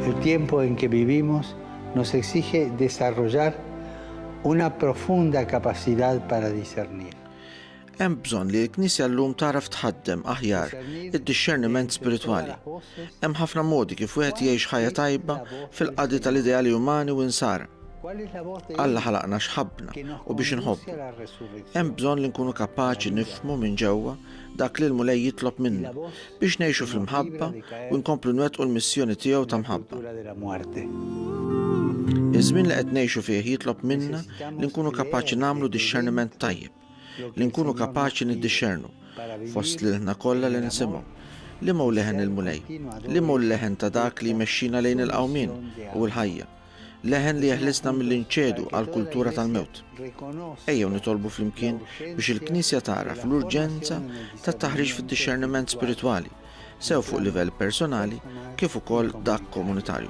El tiempo en que vivimos nos exige desarrollar una profunda capacidad para discernir. Hemm bżonn li l-Knisja llum tagħraf tħaddem aħjar id-dixxerniment spiritwali. Hemm ħafna modi kif wieħed jgħix ħajja tajba fil-qadi tal-ideali umani u nsara. Alla ħalaqna x'ħabbna u biex inħobbu. Hemm bżonn li nkunu kapaċi nifhmu minn ġewwa dak li l-Mulej jitlob minna biex ngħixu fl-imħabba u nkomplu nwettqu l-missjoni tiegħu ta' mħabba. Iż-żmien li qed ngħixu fih jitlob minna li nkunu kapaċi nagħmlu dixxerniment tajjeb, li nkunu kapaċi niddixxernu, fost l-ilħna kollha li nisimgħu, liema hu leħen il-Mulej, liema hu l-leħen ta' dak li jmexxina lejn il-qawmien u l-ħajja. Leħen li jeħlisna milli nċedu għall-kultura tal-mewt. Ejjew nitolbu flimkien biex il-Knisja tagħraf l-urġenza tat-taħriġ fid-dixxerniment spiritwali, sew fuq livell personali kif ukoll dak komunitarju.